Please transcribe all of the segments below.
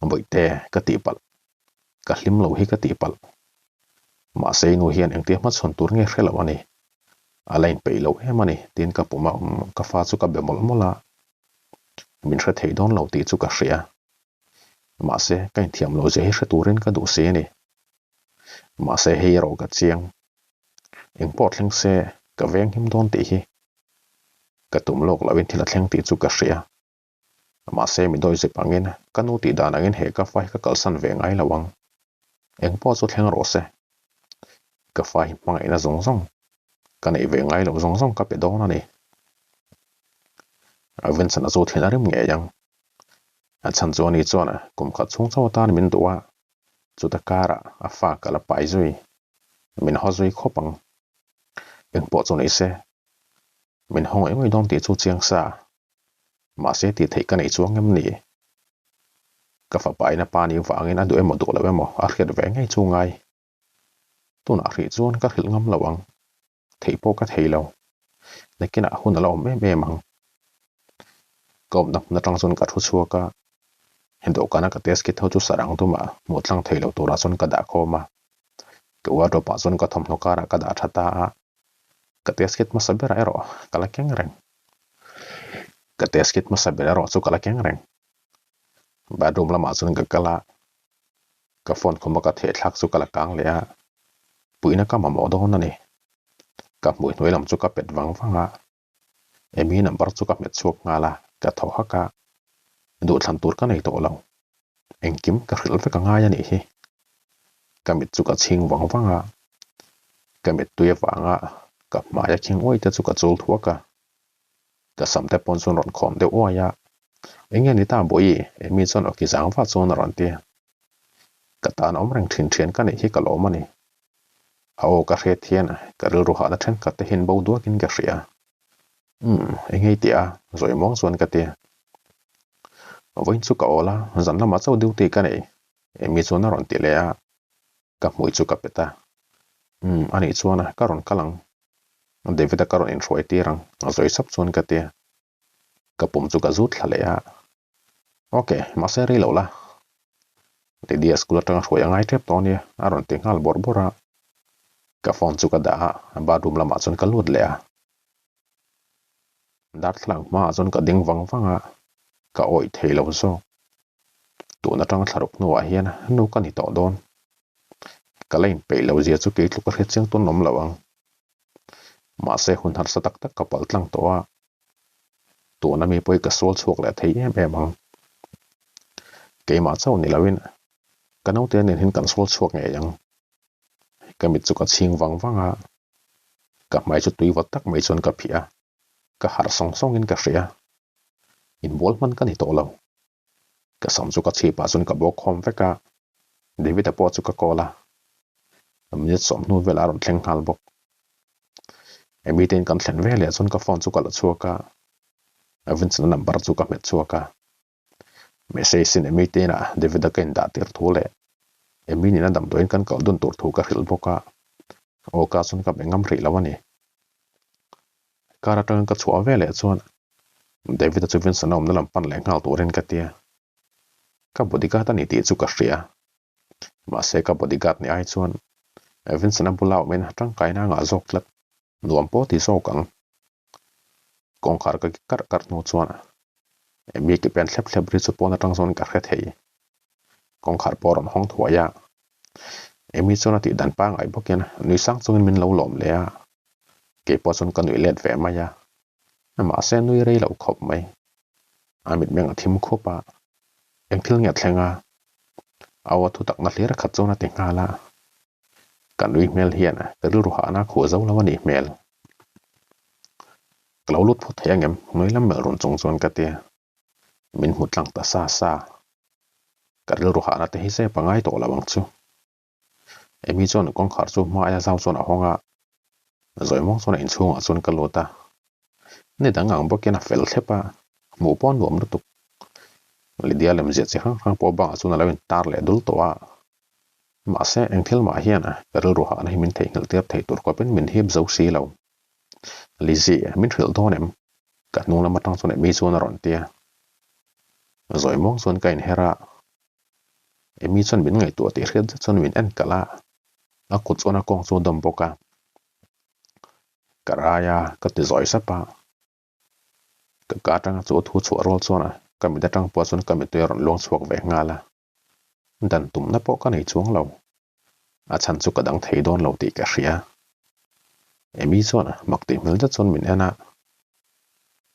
Bawihte, ka tihpalh. Ka hlim lo hi ka tihpalh. Mahse i nu hian engtia hmachhawn tur nge hre lo a ni. A la inpeih lo em a ni, tiin ka pum a ka fa chu ka be mawlh mawlh a. Min hre thei dawn lo tih chu ka hria. Mahse, ka inthiam lo zia hi hre turin ka duh si a ni. Mahse, hei erawh ka chiang. Engpawh thleng se, ka veng him dawn tih hi. Ka tum lawk loin thil a thleng tih chu ka hria. Mahse, mi dawi zep angin, ka nu tih dan angin he ka fa hi ka kalsan ve ngai lo ang. Engpawh chu thleng rawh se. Ka fa hi hmangaihna zawng zawng, ka neih ve ngai loh zawng zawng ka pe dawn a ni. Vincent-a chu thin a rim ngei ang. A chhan chu ani chuan kum khat chhung chauh atan min duh a, chuta karah a fa ka la pai zui, min haw zui khawp ang. Engpawh chu ni se, min haw ngawih ngawih dawn tih chu chiang sa. Mahse tih theih ka nei chuang em ni? Ka fapa in a pa ni vangin a duh emaw duh lo emaw a hriat ve ngei chu ngai. Tunah hrih chuan ka hrilh ngam lo ang. Theih pawh ka thei lo. Nakinah hun a la awm em em ang. Ka awmna hmun atang chuan ka thu chhuak a, dawhkana ka test kit ho chu sarang tumah hmuh tlang thei lo turah chuan ka dah khawm a. Ka wardrobe ah chuan ka thawmhnaw karah ka dah tha ta a. Ka test kit hmasa berah erawh ka la keng reng. Ka test kit hmasa ber erawh chu ka la keng reng. Bathroom lamah chuan ka kal a, ka phone khuma ka theh thlak chu ka la kang leh a, puihna ka mamawh dawn a ni. Ka hmui hnuai lam chu ka pet vang vang a, Amy number chu ka hmet chhuak nghal a, ka thaw hak a, duhthlan tur ka nei tawh lo. Engkim ka hrilh vek a ngai a nih hi. Ka mit chu ka chhing vang vang a, ka mittui avanga ka hmaia khing uai te chu ka chul thuak a. Ka sam te pawn chuan rawn khawm deuh uai a, Eng nge ni ta Bawihi? Amy chuan awki zang vah chuan a rawn ti. Ka tan awm reng thin thian ka neih hi ka lawm a ni. A aw ka hriat hian ka rilru hahna thenkhat te hian bo duakin ka hria. Umm, eng nge i tih a? Zawi muang chuan ka ti. Vawiin chu ka awl a, zan lamah chauh duty ka nei. Amy chuan a rawn ti leh a, ka hmui chu ka pet a. Umm, anih chuan ka rawn kal ang. David-a ka rawn inhruai tir ang, zawi sap chuan ka ti. Ka pum chu ka zut thla leh a. Ok, mahse rei lo la. Lydia school atanga hruai a ngai tep tawh ania, a rawn ti nghal bawrh bawrh a. Ka phone chu ka dah a, bathroom lamah chuan ka lut leh a. Darthlalang hmaah chuan ka ding vang vang a, ka awih thei lo zawk. Tun atanga thlaruk hnuah hian nu ka ni tawh dawn. Ka la inpeih lo zia chu kei tluk a hriat chiang tawn awm lo ang. Mahse hun harsa tak tak ka pal tlang tawh a, tuna mi pawh hi ka sual chhuak leh thei em em ang. Keimah chauh ni loin ka naute nen hian kan sual chhuak ngei ang. Ka mit chu ka chhing vang vang a, ka hmai chu tui vawt tak mai chuan ka phih a, ka harh sawng sawngin ka hria. Inbual hman ka ni tawh lo. Ka sam chu ka chhip ah chuan ka bawk khawm vek a, David-a pawh chu ka call a, minute sawmhnu velah a rawn thleng nghal bawk. Amy te in kan thlen ve leh chuan ka phone chu ka la chhuak a, Vincent-a number chu ka hmet chhuak a. Message in Amy te inah David-a ka indah tir thu leh Amy nena damdawiin kan kal dun tur thu ka hrilh bawk a, aw ka chuan ka be ngam rih lo a ni. Car atangin ka chhuah ve leh chuan David-a chu Vincent-a awmna lam pan leh nghal turin ka ti a. Ka bodyguard a ni tih chu ka hria. Mahse ka bodyguard ni ai chuan Vincent-a bula awmin tangkaina a ngah zawk tlat. Nuam pawh ti zawk ang. Kawngkhar ka kik karh karh hnu chuan Amy ke pen thlep thlep ri chu pawn atang chuan ka hre thei. Kawngkhar pawh a rawn hawng thuai a. Amy chuan a tih dan pangngai bawkin nui sang chungin min lo lawm leh a. Keipawh chuan ka nuih let ve mai a. Mahse nui rei lo khawp mai. A mitmeng a thim khup a. Eng thil nge a thleng a? Au a thutakna hlir khat chuan a ti nghal a. Ka nui hmel hian ka rilru hahna a khuh zo lo a nih hmel. Ka lo lut phawt thei angem? Nui lam melh run chung chuan ka ti a. Min hmu tlang ta sa sa. Ka rilru hahna te hi zep a ngai tawh lo ang chu. Amy chuan kawngkhar chu hma aia zau chuan a hawng a, Zawimawng chuan a inchhungah chuan ka lut a. Ni dang ang bawkin a fel thlep a, hmuh pawh a nuam lutuk. Lydia lemziah chi hrang hrang pawh bangah chuan a lo intar leh dul tawh a. Mahse, eng thil mah hian ka rilru hahna hi min theihnghilh tir thei tur khawpin min hip zo si lo. Lizzie, min hrilh dawn em? Ka hnung lam atang chuan Amy chuan a rawn ti a. Zawimawng chuan ka inher a. Amy chuan min ngaihtuah tih hriat zet chuan min en kalh a, a kut chuan a kawng chu a dawm bawk a. Ka rai a, ka ti zawi sap a. Ka ka atanga chu thu chhuah rual chuan ka mit atang pawh chuan ka mittui a rawn luang chhuak ve nghal a. Dan tumna pawh ka nei chuang lo. A chhan chu ka dang thei dawn lo tih ka hria. Amy chuan mak tih hmel zet chuan min en a.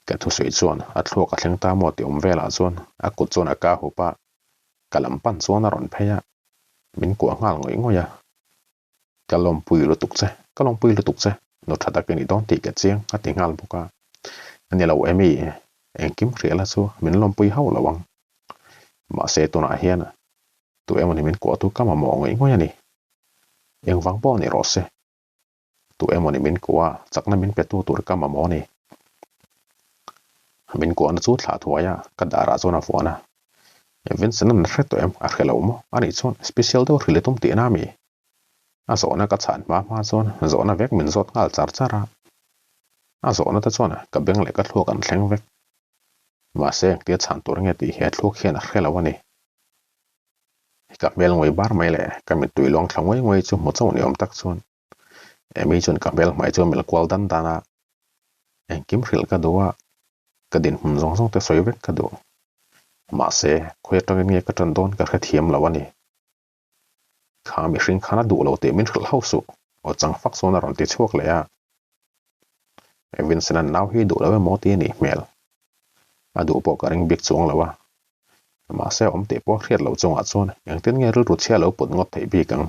Ka thusawi chuan a thluak a thleng ta maw tih awm velah chuan a kut chuan a ka hup a, ka lam pan chuan a rawn phei a, min kuah nghal ngawih ngawih a. Ka lawmpui lutuk che, ka lawmpui lutuk che, nu tha tak i ni dawn tih ka chiang a ti nghal bawk a. Ni lo Amy, engkim hriala chu min lawmpui hauh lo ang. Mahse tunah hian tu emawni min kuahtu ka mamawh ngawih ngawih a ni. Engvang pawh ni rawh se. Tu emawni min kuah a, chakna min pe tu tur ka mamawh a ni. Min kuahna chu thlah thuai a, ka darah chuan a vuan a. Vincent an hre tawh em? A hre lo maw? Anih chuan special deuh hrilh i tum tihna a mi? A zawhna ka chhan hma hma chuan zawhna vek min zawt nghal char char a. A zawhna te chuan ka beng leh ka thluak an thleng vek. Mahse engtia chhan tur nge tih hi a thluak hian a hre lo a ni. Ka hmel ngawi bar mai leh ka mittui luang thla nguai nguai chu hmu chauh ni awm tak chuan Amy chuan ka hmel hmai chu a melh kual dan dan a, engkim hrilh ka duh a, ka dinhmun zawng zawng te sawi vek ka duh. Mahse, khawi atangin nge ka tan dawn ka hrethiam lo a ni. Kha mihring khan a duh lo tih min hrilh hauh suh, aw chang fak chuan a rawn ti chhuak leh a. Vincent-a'n nau hi duh lo emaw ti a nih hmel. A duh pawh ka ring bik chuang lo a. Mahse, awm tih pawh hriat loh chungah chuan engtin nge rilru chhia lo put ngawt theih bik ang?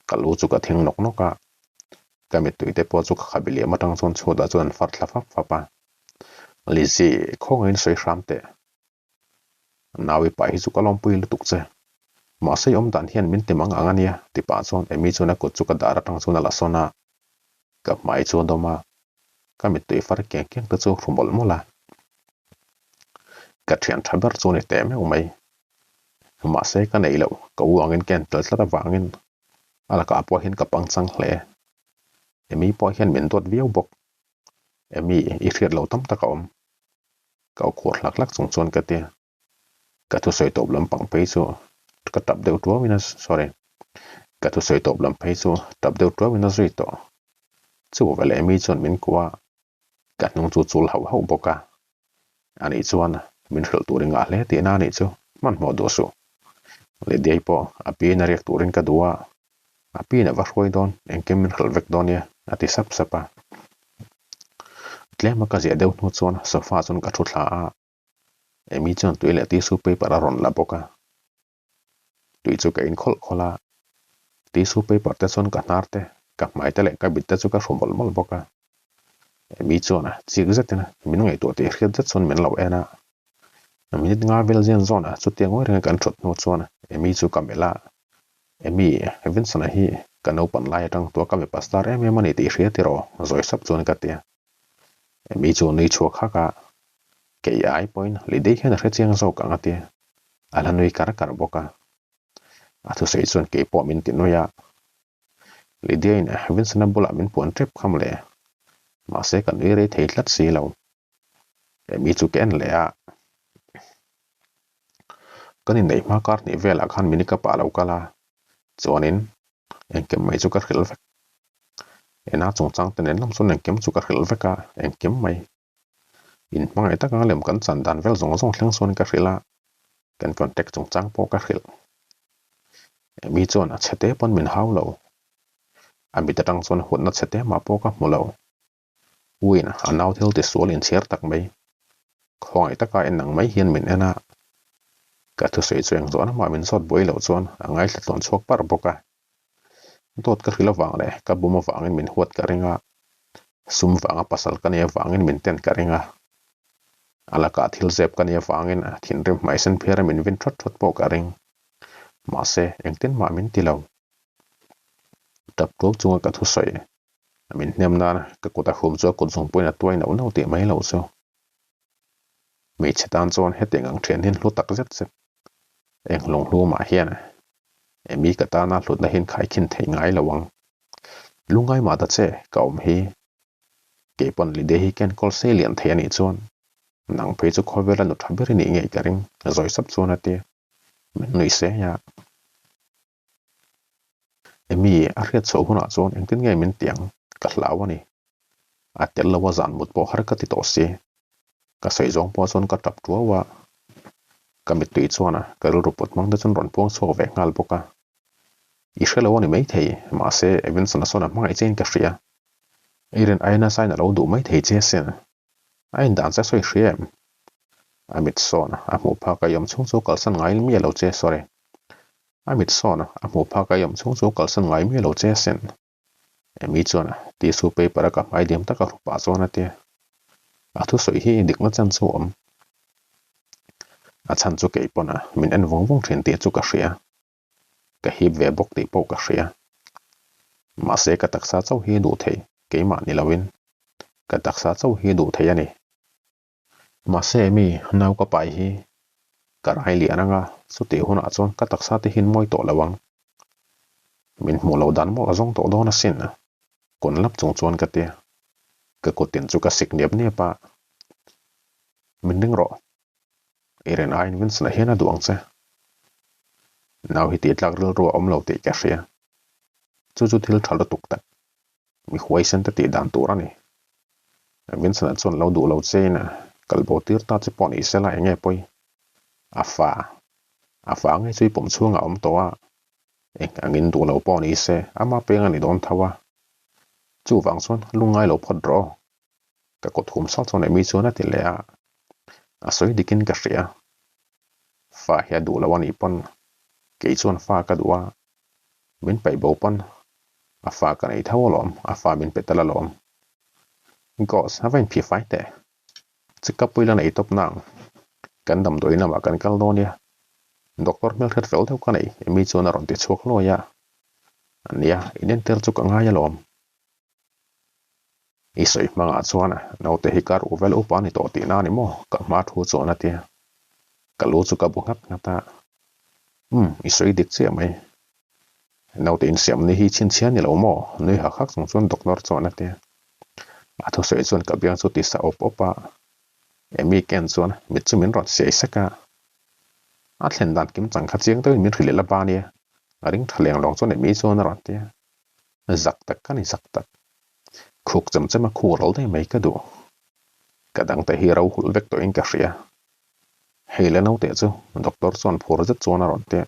Ka lu chu ka thing nawk nawk a, ka mittui te pawh chu ka khabi liam atang chuan chhuatah chuan an far thla fap fap a. Lizzy, khawngaihin sawi hram teh. Naui pa hi chu ka lawmpui lutuk che. Mahse i awm dan hian min ti mang ang a nia, ti pah chuan Amy chuan a kut chu ka dar atang chuan a la sawn a. Ka hmai chu a dawm a, ka mittui far kiang kiang te chu hru mawlh mawlh a. Ka thian tha ber chu a ni teh meuh mai. Mahse ka neih loh, ka u angin ka en tel tlat avangin a lakah pawh hian ka pangchang hle. Amy pawh hian min duat viau bawk. Amy, i hriat loh tam tak a awm. Ka aw khuar hlak hlak chung chuan ka ti. Ka thusawi tawp lampang phei chu ka tap deuh tuauin a sorry. Ka thusawi tawp lam phei chu tap deuh tuauin a zui tawh. Chu veleh Amy chuan min kuah a, ka hnung chu chul hauh hauh bawk a. Ani chuan min hrilh tur i ngah hle tihna anih chu hmanhmawh duh suh. Lydiai pawh a piin a riak turin ka duh a, a piin a va hruai dawn engkim min hrilh vek dawn nia a ti sap sap a. Tlema ka ziah deuh hnu chuan sofa chuan ka thu thla a, Amy chuan tui leh tissue paper a rawn la bawk a. Tui chu ka in khawlh khawlh a, tissue paper te chuan ka hnar te, ka hmai te leh ka bit te chu ka hru mawlh mawlh bawk a. Amy chuan chik zetin min ngaihtuah tih hriat zet chuan min lo en a. Minute nga vel zian zawn a chutia ngawi renga kan thut hnu chuan Amy chu ka melh a, Amy, Vincent-a hi ka naupan lai atang tua ka mipa star em em a ni tih hria tiraw? Zawi sap chuan ka ti a. Amy chu nui chhuak hak a, Kei ai pawhin Lidei hian a hre chiang zawk ang a ti. A la nui kar kar bawk a. A thusawi chuan kei pawh min ti nui a. Lydia-in Vincent-a bulah min puan tep kha mawle. Mahse ka nui rei thei tlat si lo. Amy chu ka en leh a. Kan inneih hma kar hnih velah khan mini ka pah lo kal a. Chuanin engkim mai chu ka hrilh vek. Ena chungchang te nen lam chuan engkim chu ka hrilh vek a, engkim mai. In hmangaih taka lem kan chan dan vel zawng zawng thleng chuan ka hrilh a, kan contact chungchang pawh ka hrilh. Amy chuan a chhe te pawn min hau lo. A mit atang chuan huatna chhe te mah pawh ka hmu lo. Win a nau thil tisual inchhiar tak mai. Khawngaih taka en ang mai hian min en a. Ka thusawi chu eng zawhna mah min zawt buai loh chuan a ngaithla tlawn chhuak parh bawk a. Dawt ka hrilh avang leh ka bum avangin min huat ka ring a, sum vanga pasal ka nih avangin min ten ka ring a, a lakah thil zep ka nih avangin thinrim hmaisen phiara min vin thawt thawt pawh ka ring. Mahse, engtin mah min ti lo. Tap tuau chunga ka thusawi min hnem nan ka kut a hum chu a kut zungpuiin a tuai nauh nauh tih mai loh chu. Hmeichhe tan chuan hetiang ang thian hian hlu tak zet zet eng hlawnghlumah hian Amy ka tana hlutna hian khaikhin theih ngai lo ang. Lungai mah ta che ka awm hi. Keipawn Lydia hi ka enkawl sei lian thei anih chuan nang phei chu khawvela nu tha ber i nih ngei ka ring, zawi sap chuan a ti. Min nuih se a. Emy a hriat chhoh hunah chuan engtin nge min ti ang ka hlau a ni. A tel lo a zan mut pawh har ka ti tawh si. Ka sawi zawng pawh chuan ka tap tuau a. Ka mittui chuan ka rilru put hmang te chuan rawn puang chhuak ve nghal bawk a. I hre lo a ni maithei, mahse Evanson a sawn a hmangaih chein ka hria. I rin aiin a sign a lo duh maithei che asin. A indan che sawi hria em? A mit sawn a hmuh phak a i awm chhung chu kalsan ngai miah lo che, sorry. A mit sawn a hmuh phak a i awm chhung chu kalsan ngai miah lo che asin. Amy chuan tissue paper a ka hmai diam taka hru pah chuan a ti a. A thusawi hi dikna chan chu a awm. A chhan chu kei pawn a min en vung vung thin tih chu ka hria. Ka hip ve bawk tih pawh ka hria. Mahse ka taksa chauh hi duh thei keimah ni loin ka taksa chauh hi duh thei a ni. Mahse mi nau ka pai hi ka rai lian anga chutih hunah chuan ka taksa te hian mawi tawh lo ang. Min hmuh loh dan mawlh a zawng tawh dawn asin. Kawn lap chung chuan ka ti. Ka kuttin chu ka sik niap niap a. Min ring rawh. I ren aiin Vincent-a hian a duh ang che. Nau hi tih tlak rilru a awm lo tih ka hria. Chu chu thil tha lutuk tak. Mi huaisen te tih dan tur a ni. Vincent-a chuan lo duh lo chein kal bo tir ta che pawh ni sela eng nge pawi? A fa, a fa ngei chu i pawm chhungah a awm tawh a, eng angin duh lo pawh ni se ama peng a ni dawn tho a. Chuvang chuan lungngai lo phawt rawh aw. Ka kut hum sal chuan Amy chuan a ti leh a, a sawi dikin ka hria. Fa hi a duh lo a nih pawn kei chuan fa ka duh a, min paih bo pawn a fa ka nei tho alawm, a fa min pe tel alawm. Gos, a va inphih fai teh. Chikapui la nei tawp nang. Kan damdawi lamah kan kal dawn nia. Doctor hmelhriat fel deuh ka nei, Amy chuan a rawn ti chhuak hluai a. Nia, inentir chu ka ngai alawm. I sawi hmangah chuan naute hi kar u vel upa a ni tawh tihna a ni maw? Ka hma thu chuan a ti a. Ka lu chu ka bu nghat nghat a. Umm, i sawi dik chiah mai. Naute insiam ni hi chhinchhiah a ni lo maw? Nui hak hak chung chuan doctor chuan a ti a. A thusawi chuan ka biang chu tisa awp awp a. Amy ken chuan mit chu min rawn siai sek a. A thlen dan kim chang kha chiang deuhin min hrilh leh la ba nia. A ring tha leng lawng chuan Amy chuan a rawn ti a. Zak tak ka ni zak tak. Khuk chem chem a khu ral daih mai ka duh. Ka dangte hi ro hulh vek tawhin ka hria. Hei le naute chu doctor chuan phur zet chuan a rawn ti a.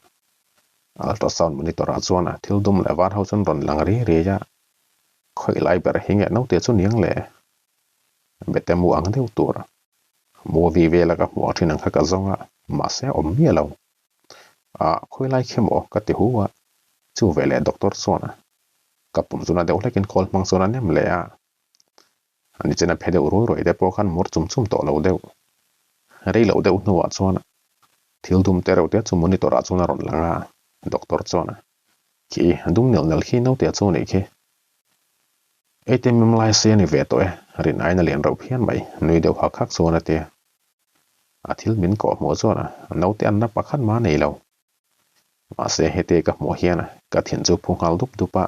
Ultrasound monitor ah chuan thil dum leh var ho chuan rawn lang riai riai a. Khawih lai ber hi nge naute chu niang le? Bete mu ang deuh tur. Movie vela ka hmuh thin ang kha ka zawng a, mahse a awm miah lo. Ah, khawi lai khi maw? ka ti hu a. Chu veleh doctor chuan ka pum chu na deuh hlekin call hmang chuan a nem leh a. Ani chen a phe deuh ruai ruai te pawh khan mur chum chum tawh lo deuh. Rei loh deuh hnuah chuan thil dum te reuh te chu monitor ah chuan a rawn lang a, doctor chuan Khi, dum nel nel khi naute chu a nih khi. ATM lai se a ni ve tawh e, rin aiin a lian reuh phian mai, nui deuh hak hak chuan a ti a. A thil min kawh hmuh chuan naute anna pakhat mah a nei lo. Mahse hete ka hmuh hian ka thin chu phu nghal dup dup a,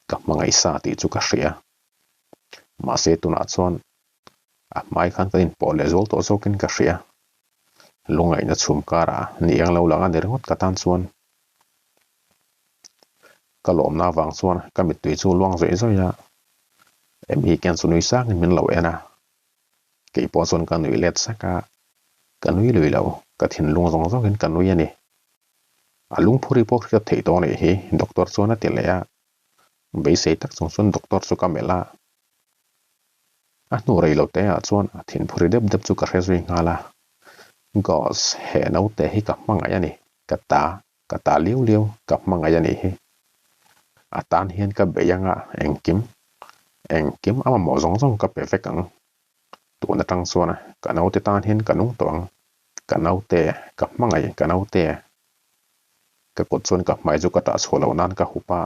ka hmangaih sa tih chu ka hria. Mahse tunah chuan a hmai khan kan inpawh leh zual tawh zawkin ka hria. Lungaihna chhum karah ni eng lo lang a ni ringawt ka tan chuan. Ka lawmna avang chuan ka mittui chu luang zawih zawih a, Amy hian chu nui sangin min lo en a. Kei pawh chuan ka nui let sak a, ka nui lui lo, ka thinlung zawng zawngin ka nui a ni. A lungphuri pawh hriat theih tawh a nih hi, doctor chuan a ti leh a. Beisei tak chung chuan doctor chu ka melh a. A hnu rei lo te ah chuan a thinphuri dep dep chu ka hre zui nghal a. Gos, he naute hi ka hmangaih a ni, ka ta, ka ta liau liau, ka hmangaih a nih hi. A tan hian ka bei anga engkim, engkim a mamawh zawng zawng ka pe vek ang. Tun atang chuan ka naute tan hian ka nung tawh ang. Ka naute, ka hmangaih ka naute. Ka kut chuan ka hmai chu ka tah chhuah loh nan ka hup a.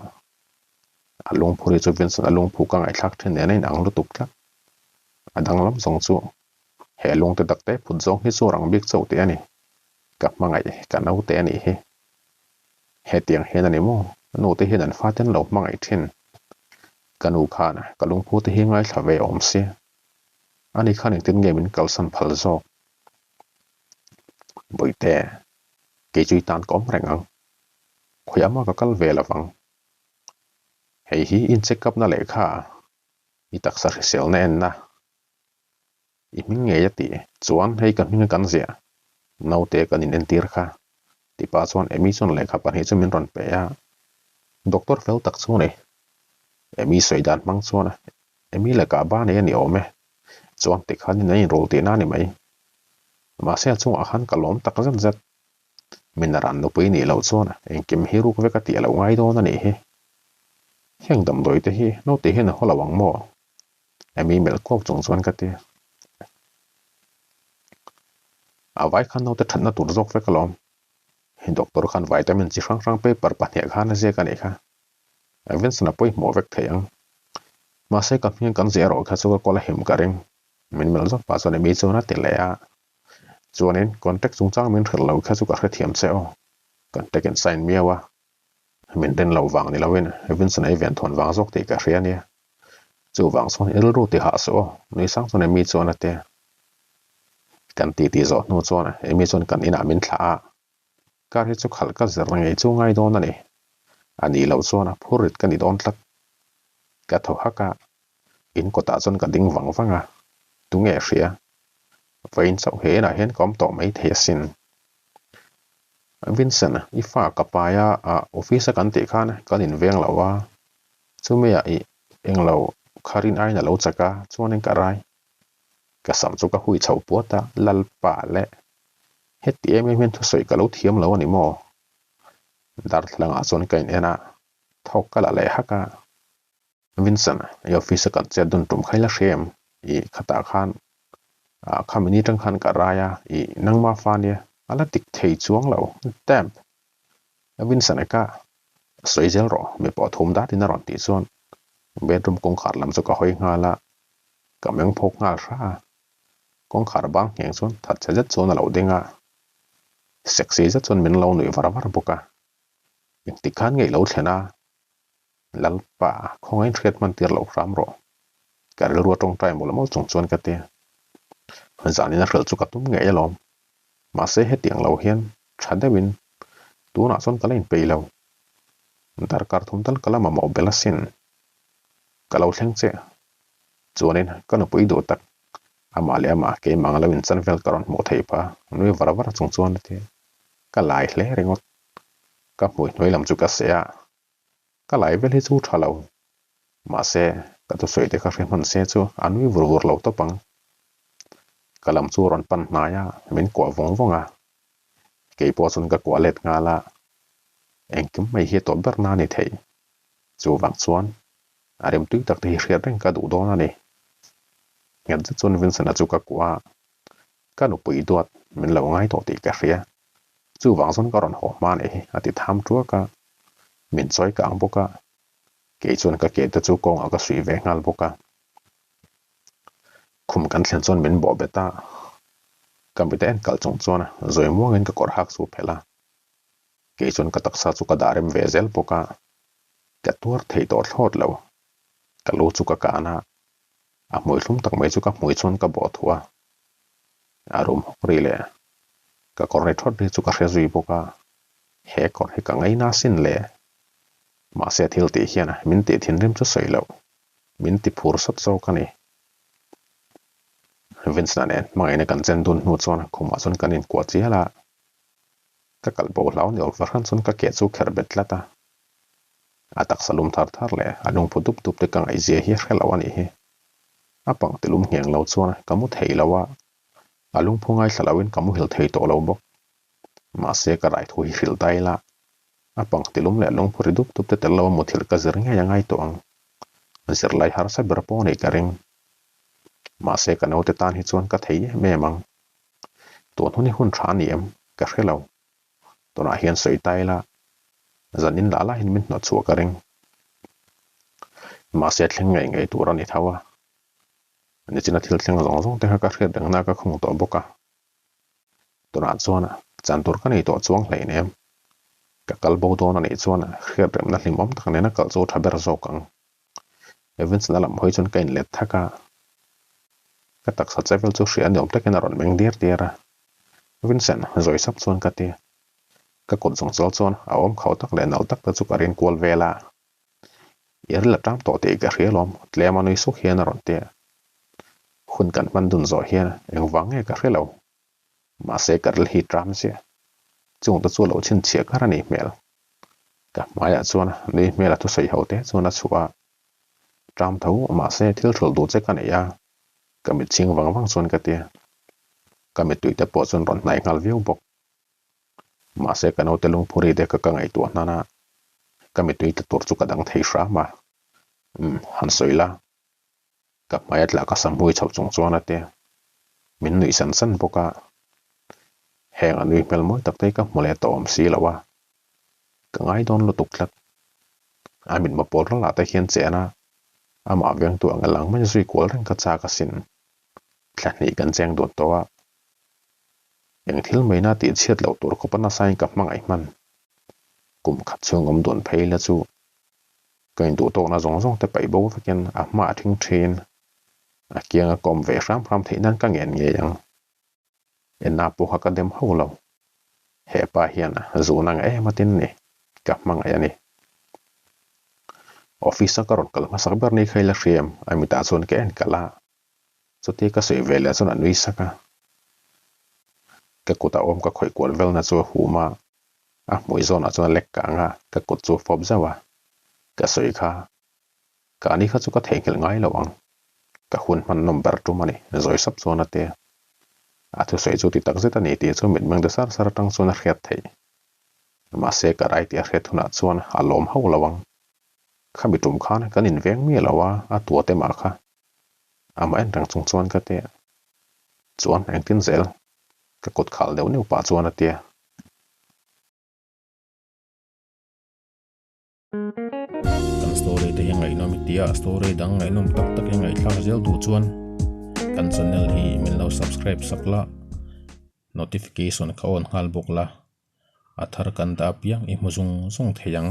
A lungphur hi chu Vincent a lungphu ka ngaihthlak thin nen a inang lutuk tlat. A danglam zawng chu he lungte takte phut zawng hi chu rang bik chauh tih a ni. Ka hmangaih ka naute a nih hi. Hetiang hian a ni maw? Nute hian an fate an lo hmangaih thin. Ka nu khan ka lungphu te hi ngaithla ve awm si. Ani khan engtin nge min kalsan phal zawk? Bawihte. Kei chu i tan ka awm reng ang. Khawiah mah ka kal ve lo vang. Hei hi in check up na lehkha i taksa hriselna enna i hming ngei a tih chuan hei ka hming a kan ziah naute kan in entir kha tipa chuan Amy chuan lehkha pahnih chu min rawn pe a doctor fel tak chu a ni Amy sawi dan hmang chuan Amy laka ba nei a ni awm e chuan tikhan in an inrul tihna a ni mai mahse a chungah khan ka lawm tak zet zet. Min ran nupui nih loh chuan engkim hi ruk vek a tih a lo ngai dawn a nih hi. Heng damdawi te hi naute hian a haw lo ang maw? Amy melh kuak chung chuan ka ti. A vai khan naute thatna tur zawk vek alawm. Doctor khan vitamin chi hrang hrang paper pahnih khan a ziak a nih kha. Vincent a pawihmawh vek thei ang. Mahse ka hming kan ziah erawh kha chu ka kawl a him ka ring. Min melh zawk pah chuan Amy chuan a ti leh a. Chuanin contract chungchang min hrilh lo kha chu ka hrethiam che aw. Contract in sign miau a, min rin loh vang ni loin Vincent ei ven thawn vang zawk tih ka hria ania. Chuvang chuan i rilru ti hah suh aw, nui sang chuan Amy chuan a ti. Kan titi zawh hnu chuan Amy chuan kan inah min thlah a, car hi chu khalh ka zir ngei chu ngai dawn a ni. A nih loh chuan a phur rit ka ni dawn tlat. Ka thaw hak a, in kawtah chuan ka ding vang vang a, tunge hria? Vawiin chauh he inah hian ka awm tawh mai thei asin. Vincent, i fa ka pai a, ah office a kan tih khan kan inveng lo a, chumi ah i englo kharin aiin a lo chak a, chuanin ka rai. Ka sam chu ka hui chhoh puat a, Lalpa leh heti em em hian thusawi ka lo thiam lo a ni maw? Darthlalangah chuan ka in en a, thawk ka la leh hak a. Vincent, i office a kan chet dun tum kha i la hre em? I khatah khan ah kha mini tang khan ka rai a, i nangma fa nia a la dik thei chuang lo, damn! Vincent a ka sawi zel rawh, mi pawh thum datin a rawn tih chuan bedroom kawngkhar lam chu ka hawi nghal a, ka meng phawk nghal hra a, kawngkhar bang ngheng chuan that chhe zet chuan a lo ding a, sexy zet chuan min lo nuih var var bawk a, engtik khan nge i lo thlen a? Lalpa, khawngain hriat hman tir loh hram rawh. Ka rilru a tawngtai mawlh mawlh chung chuan ka ti. Zanin a hrilh chu ka tum ngei alawm. Mahse hetiang lo hian tha deuhin tunah chuan ka la inpeih lo. Darkar thum tal ka la mamawh bel asin. Ka lo thleng che. Chuanin ka nupui duh tak amah leh amah keimah ang lo inchan vel ka rawn hmuh theih pha nui var var chung chuan a ti. Ka lai hle ringawt. Ka hmui hnuai lam chu ka seh a. Ka lai vel hi chu tha lo. Mahse, ka thusawi te kha hre hman se chu a nui vur vur lo tawp ang. Ka lam chu rawn pan hnai a, min kuah vawng vawng a. Kei pawh chuan ka kuah let nghal a. Engkim mai hi a tawp ber na a ni thei. Chuvang chuan a rimtui tak te hi hriat reng ka duh dawn a ni. Nghet zet chuan Vincent-a chu ka kuah a. Ka nupui duat min lo ngai tawh tih ka hria. Chuvang chuan ka rawn haw hma anih hi a ti tham tuak a, min chawi kang bawk a, kei chuan ka ke te chu kawngah ka suih ve nghal bawk a. Khum kan thlen chuan min bawh bet a, ka mit a en kalh chung chuan zawi muangin ka kawr hak chu phelh a, kei chuan ka taksa chu ka dah rem ve zel bawk a, ka tuar thei tawh thlawt lo, ka lu chu ka kan a, a hmui thlum tak mai chu ka hmui chuan ka bawh thuah a, a rum hawk ri leh ka kawr ri thawt ri chu ka hre zui bawk a, he kawr hi ka ngaina asin le. Mahse thil tih hian min tih thinrim chu sawi loh, min ti phur sawt zawk a ni. Vincent-a nen hmangaihna kan chen dun hnu chuan khumah chuan kan inkuah chial a, ka kalh bo hlau ni awm fahran chuan ka ke chu kherh bet tlat a. A taksa lum thar thar leh a lungphu dup dup te ka ngaihzia hi hre lo a nih hi. A pang ti lum ngheng lo chuan ka mu thei lo a, a lungphu ngaithla loin ka muhil thei tawh lo bawk. Mahse ka rai thu hi hrilh ta ila, a pang ti lum leh lungphu ri dup dup te tel lo a muthilh ka zir ngei a ngai tawh ang. Zirlai harsa ber pawh nih ka ring. Mahse ka naute tan hi chuan ka thei em em ang. Tun hun hi hun tha a ni em? Ka hre lo. Tunah hian sawi ta ila, zan in lah lahin min hnawt chhuah ka ring. Mahse thleng ngei ngei tur a ni tho a. Nichina thil thleng zawng zawng te kha ka hriat rengna ka khung tawh bawk a. Tunah chuan chan tur ka nei tawh chuang hleinem. Ka kal bo dawn a nih chuan hriat remna hlimawm tak nena kal chu tha ber zawk ang. Vincent-a lam hawi chuan ka inlet thak a. Ka taksa che vel chu hria ni awm takin a rawn meng diar diar a. Vincent, zawi sap chuan ka ti. Ka kut zawng chal chuan a awm khauh tak leh nalh tak te chu ka rin kual vel a. I ril a tang tawh tih ka hria lawm, tlem a nui suk hian a rawn ti a. Hun kan hman dun zawh hian engvang nge ka hre lo. Mahse ka ril hi tram chiah. Chung te chu lo chhinchhiah kar a nih hmel. Ka hmaiah chuan nui hmel a thusawi ho te chuan a chhuah a. Tram tho mahse thil hrulh duh che ka nei a, ka mit chhing vang vang chuan ka ti a. Ka mittui te pawh chuan rawn hnai nghal viau bawk. Mahse ka naute lungphuri te kha ka ngaihtuah hnan a, ka mittui tla tur chu ka dang thei hram a. Umm, han sawi la. Ka hmai a tlah ka sam hui chhoh chung chuan a ti a. Min nuih san san bawk a. Heng a nui hmel mawi tak te hi ka hmu leh tawh awm si lo a. Ka ngai dawn lutuk tlat. A mitma pawl ral ah te hian chen a, amah vengtu ang a lang mai zui kual reng ka chak asin. Thla hnih kan cheng dun tawh a. Eng thil maina tih chhiat loh tur khawpa nasain ka hmangaih hman. Kum khat chhung awm dun phei la chu ka induh tawkna zawng zawng te paih bo vekin a hma a thing thin. A kianga ka awm ve hram hram theih nan ka ngen ngei ang. Enna pawh kha ka dem ho lo. Hepa hian zun ang em atin ni ka hmangaih a ni. Office a ka rawn kal hmasak ber ni kha ila hriam a mitah chuan ka en kalh a. Chuti ka sawi ve leh chuan a nui sak a. Ka kut a awm ka khawih kual velna chu a hum a, a hmui zawnah chuan a lek kang a, ka kut chu a fawp zauh a. Ka sawi kha, ka ni kha chu ka theihnghilh ngai lo ang. Ka hun hman nawm ber tum a ni, zawi sap chuan a ti a. A thusawi chu ti tak zet a ni tih chu mitmeng de sar sar atang chuan a hriat theih. Mahse ka rai tih a hriat hunah chuan a lawm hauh lo ang. Khami tum khan kan inveng miah lo a, a tua te mah kha. Amah en reng chung chuan ka ti a. Chuan engtin zel? Ka kut khal deuh neuh pah chuan a ti a. Kan story te hi ngaihnawm i ti a, story dang ngaihnawm tak tak i ngaihthlak zel duh chuan kan channel hi min lo subscribe sak la, notification kha on nghal bawk la, a thar kan dah apiang i hmu zung zung thei ang.